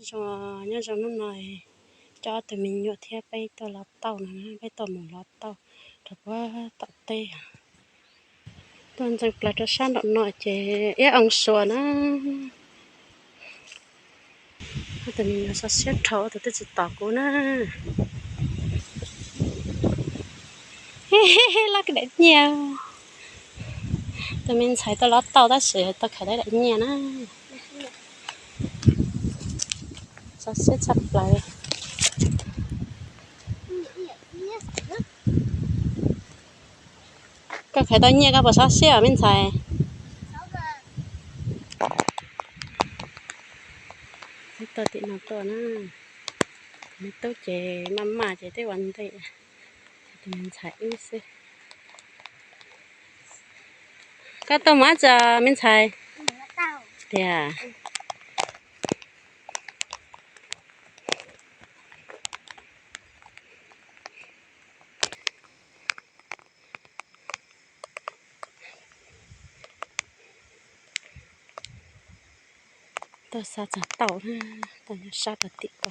Zoo, nyob zoo hnub no coj ob tug me nyuam thiab peb tuaj lov tauj no, peb tuaj mus lov tauj rau puag tom teb. Tuaj ntxeev plaws rau sab nraum no ces iab oo suas na. Ob tug me nyuam xav siab dhau, ob tug twb tsis tom kuv na. Lov daim nyiaj. Tus me ntxhais tuaj lov tauj tab sis tau khaws tau daim nyiaj na. Xav siab tshaj plaws. Koj khaws tau nyiaj koj puas xav siab me ntxhais? Peb tuaj tim no tuaj na, me tub ces maj maj ces twb ua ntej, tus me ntxhais wb xwb. Koj tuaj mus dab tsi me ntxhais? Tiag. Tuaj xa txog tauj na, tauj nyob sab tod tim ko.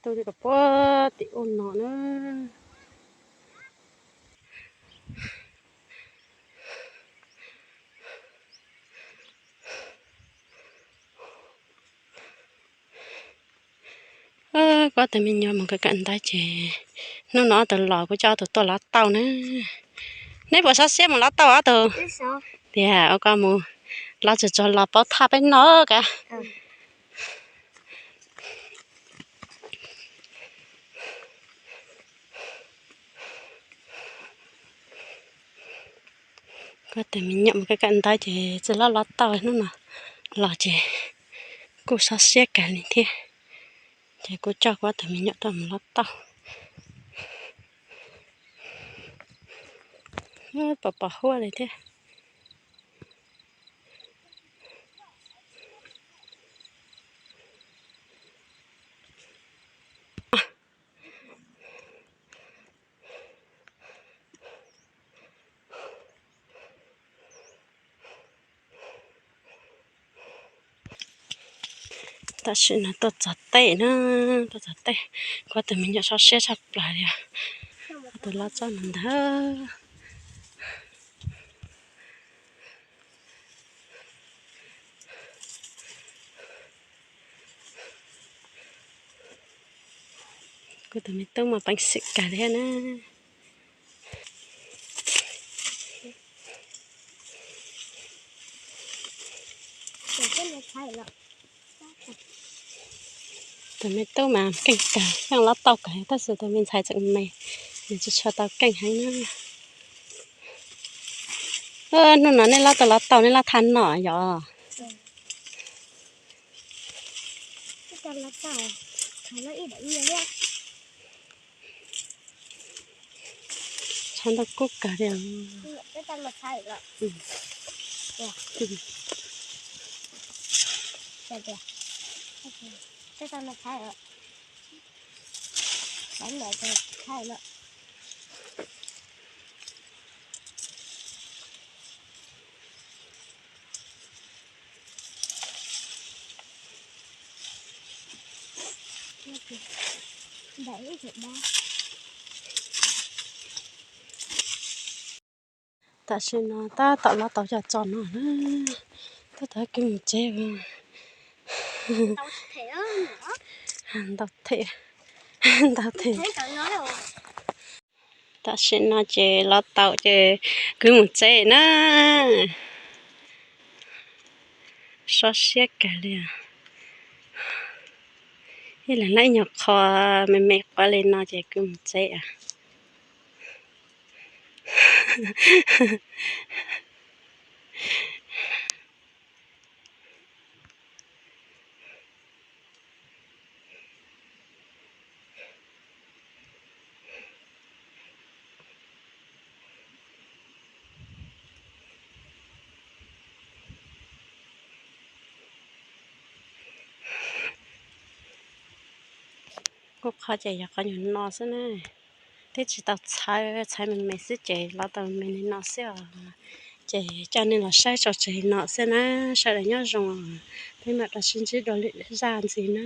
Tuaj rau puag tim ub no na. Kuv ob tug me nyuam mus kawm kawm ntawv ces hnub no ob tug los kuv coj ob tug tuaj lov tauj na. Neb puas sab siab mus lov tauj ob tug? Tiag, ua koj mus lov tsuag tsuag los pauv thaj peb noj ka. Kuv ob tug me nyuam mus kawm kawm ntawv ces tsis lov lov tauj, hnub no los ces kuj sab siab kawg li thiab. Ces kuv coj kuv ob tug me nyuam tuaj mus lov tauj. Pom pom huab li thiab. Tam sim no tuaj txog teb na, tuaj txog teb, kuv ob tug me nyuam sab siab tshaj plaws li os. Ob tug lov txob no ntag. Kuv tus me tub mas peev xwm kawg thiab na. Tus me tub mas keej kawg, yeej lov tauj kawg tab sis tus me ntxhais tseem me, nws tsis tshua tau keej heev na. Hnub no nej lov tau lov tauj, nej lov thaj noj yom? Tshav ntuj kub kawg li. Tam sim no tab tom lov tau cov txos no na, tab tom kwv mus tsev. Ntau them, ntau them. Tam sim no ces lov tau ces kwv mus tsev na. Sab siab kawg li. Ib leeg lab ib nyuag qho me me quav li no ces kwv mus tsev. Kuj qhov ces yog qhov nyuag no xwb na, twb tsis tau txhawv, txhawv me me xwb ces los tau me li no xwb os. Ces coj nej los saib tso tseg li no xwb na, sawv daws nyob zoo, peb mam rov sib ntsib dua lwm zaj ntxiv na.